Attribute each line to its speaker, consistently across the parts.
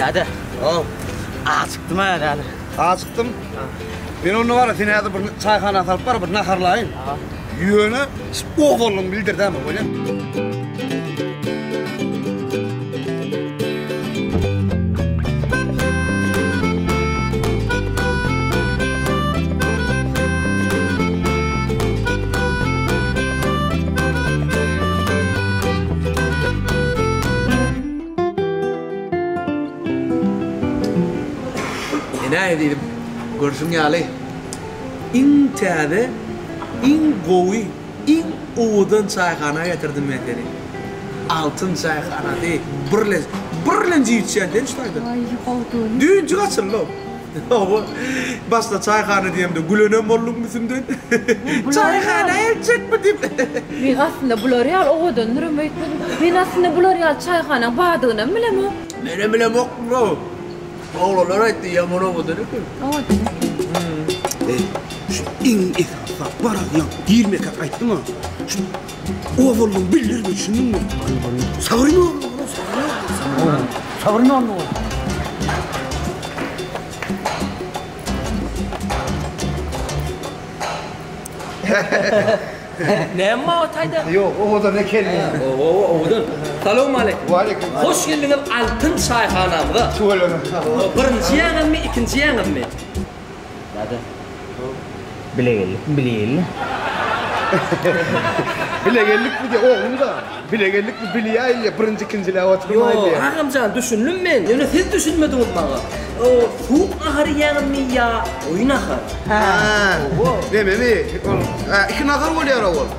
Speaker 1: Däde.
Speaker 2: Haw.
Speaker 1: Ajykdym-a däde.
Speaker 2: Ajykdym. Men onda bar, seni häzir bir çaýhana salyp bar, bir naharlaýyn. Ýöne owalyňy bildir däme, bolýa.
Speaker 3: Ine ezizim, görşüň ýaly, iň täze, iň gowy, iň owadan çaýhana getirdim men seni. Altyn çaýhanasy, birlenji, birlenji içýän sen şu taýda.
Speaker 4: Aý, gowy.
Speaker 3: Düýnjük açyldy. Hawa, başda çaýhana diýemde gülenem bolduňmy üstümden? Çaýhana eltjekmi diýip.
Speaker 4: Men aslynda bular ýaly owadandyram öýtmedim. Men aslynda bular ýaly çaýhanaň bardygynam bilemok.
Speaker 3: Menem bilemokdym-ow. Oglanlar aýtdy, ýaman owadan eken.
Speaker 4: Owadan eken.
Speaker 2: Eý, şu iň esasy zat bar-a, ýa girmekak aýtdym-a. Şu owalygyňy bildirme, düşündiňmi? Sabryň ýok, sabryň ýok.
Speaker 1: Sabryň ýok.
Speaker 5: Näme bar o taýda?
Speaker 2: Ýok, owadan eken.
Speaker 5: Owa, owadan. Salowmaleýkim.
Speaker 2: Waleýkim.
Speaker 5: Hoş geldiňiz Altyn çaýhanamyza.
Speaker 2: Tüweleme.
Speaker 5: Birinji ýaňyzmy, ikinji ýaňyzmy?
Speaker 1: Däde. Bile geldik, bile geldik.
Speaker 2: Bile geldikmi diýýär, oglum-da. Bile geldikmi bilýär ilýär, birinji ikinjiläp oturmaý
Speaker 5: Ýok,
Speaker 2: diýýär.
Speaker 5: agam jan düşündim men. Ýöne siz düşünmediňiz maňa. O suwuk nahary iýäňizmi ýa goýy nahar?
Speaker 2: Hä. Nememi? Ol, hä, iki nahar bolýar-a ol.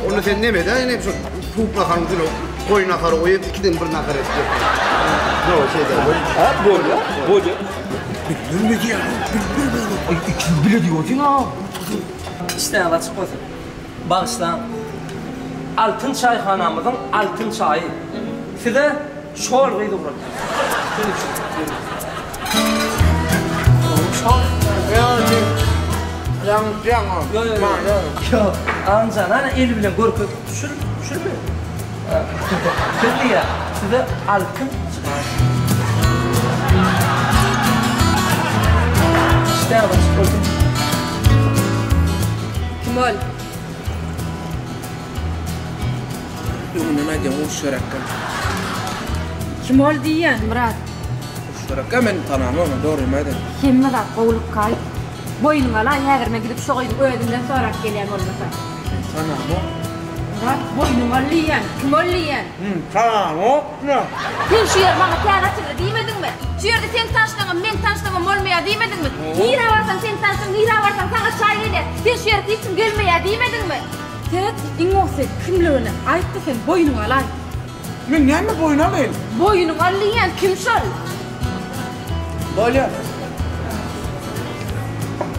Speaker 2: Onda sen neme-dä, ine şu suwuk naharyň üstüne goýy nahary goýup, ikiden bir nahar etjek. Ýok, şeýdä.
Speaker 5: Hä, bolýar, bolýar.
Speaker 2: Bildirme diýýär, bildirme.
Speaker 1: Aý, ikisi bile diýip otyň-a.
Speaker 5: Işdäňiz açyk bolsun. Bagyşlaň. Altyn çaýhanamyzyň altyn çaýy. Size şol gyz ugratýar. Siz üçin. Şol. Ýok, ýok, ýok. Ýok, Agamjan, ana eli bilen görkezip, şul, şulmy? Siz diýýär, size altyn çaý. Işdäňiz açyk bolsun.
Speaker 4: Kim ol?
Speaker 3: Öňünden aýdýan uruş gerekkä.
Speaker 4: Kim ol diýýän, Myrat?
Speaker 3: Uruş gerekkä men tanamok, men dogrymy aýdaýyn.
Speaker 4: Hemme zat gowulykkaý. Boýnuňa alaý, häzir men gidip şo gyzyň özünden sorap gelýän bolmasa.
Speaker 3: Men tanamok.
Speaker 4: Myrat, boýnuňa al diýýän. Kim ol diýýän?
Speaker 3: Tanamok.
Speaker 4: Sen şu ýer maňa täze açyldy diýmediňmi? Şu ýerde seň tanşlygyňam, meň tanşlygymam bolmaýar diýmediňmi? Nirä barsaň seň tanşyň, nirä barsaň saňa çaý gelýär. Sen şu ýere hiç kim gelmeýär diýmediňmi? Seret, iň gowusy kimligini aýt-da sen boýnuňa alaý.
Speaker 3: Men näme boýun alaýyn?
Speaker 4: Boýnuňa al diýýän, kim şol?
Speaker 3: Bolýar.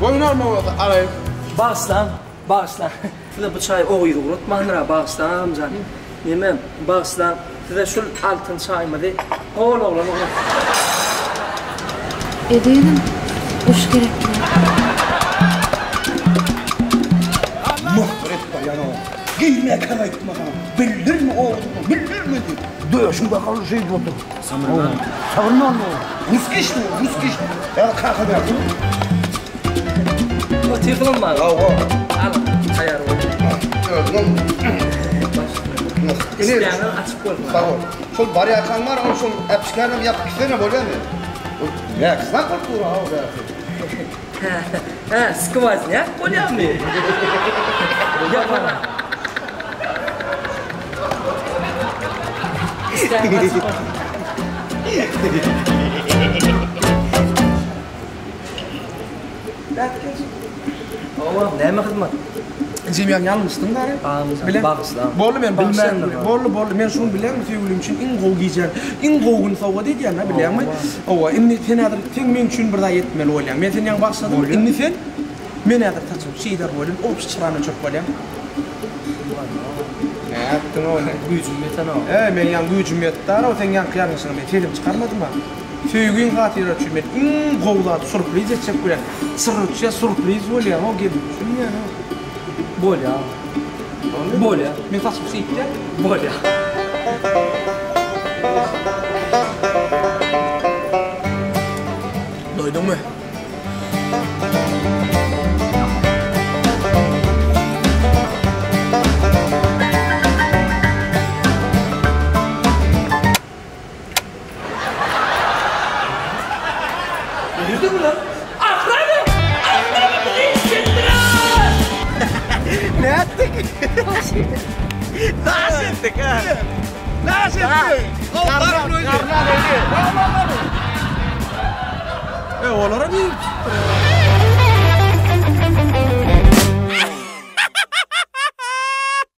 Speaker 3: Boýun alma bolsa alaýyn.
Speaker 5: Bagyşlaň, bagyşlaň. Size bu çaýy o gyz ugratmandyr-a, bagyşlaň agamjan. Neme, bagyşlaň, size şul altyn çaýymyzy hol oglan ugratdy.
Speaker 4: Ezizim, guş gerekmi?
Speaker 2: Masgara edip barýan-ow. Girmäkäň aýtma saňa. Bildirme owazyňy, bildirme diýip. Döşüň bakaly şeýdip otur. Samyrman. Samyrman ol. Ruskiý şul, ruskiý. Ýa kaka berdi.
Speaker 5: Otyrsyňyz maňa.
Speaker 2: Hawa.
Speaker 5: Al, taýýar bol.
Speaker 2: Özüňem.
Speaker 5: Işdäňiz açyk bolsun.
Speaker 2: Sag bol. Şol barýarkaň bar, ol şol äpişgänem ýapyp gitsene bolýamy? Ol näkisnak bolup dur, hawa bärsi.
Speaker 5: Hä, skwoznýak bolýamy? Ýapana. Işdäňiz açyk bolsun. Hawa, näme hyzmat?
Speaker 3: Jim ýaňy ýalňyşdyň gary.
Speaker 5: Bilen. Bagyşlaň.
Speaker 3: Boldy men bagyşlaýan. Boldy, boldy. Men şuny bilýäňmi söýgülim üçin iň gowy gijäni, iň gowy güni sowgat edýän-ä bilýäňmi? Hawa, indi sen häzir sen meň üçin bir zat etmeli bolýaň. Men seni ýaňy bagyşladym. Indi sen men häzir saçymy şeýder bolýan, obşi çyrany öçürip bolýaň. Nätdiň ony?
Speaker 5: Güýjüm ýetenok.
Speaker 3: Eý, meň ýaňy güýjüm ýetdi-a, seň ýaňky ýalňyşyňa men sesim çykarmadym-a. Söýgiň hatyra üçin men iň gowy zady surpriz etjek bolýan. Syrçja surpriz bolýa ho gelin düşünmeýän ho.
Speaker 5: Bolýa. Bolýa.
Speaker 3: Men saçymy şeýtýän.
Speaker 5: Bolýa.
Speaker 3: Doýduňmy? Nirde bular? Ahrana! Ahrana bizi işletdiler!
Speaker 1: Nätdik? Daş etdik ha.
Speaker 3: Daş etdik. E olara bir.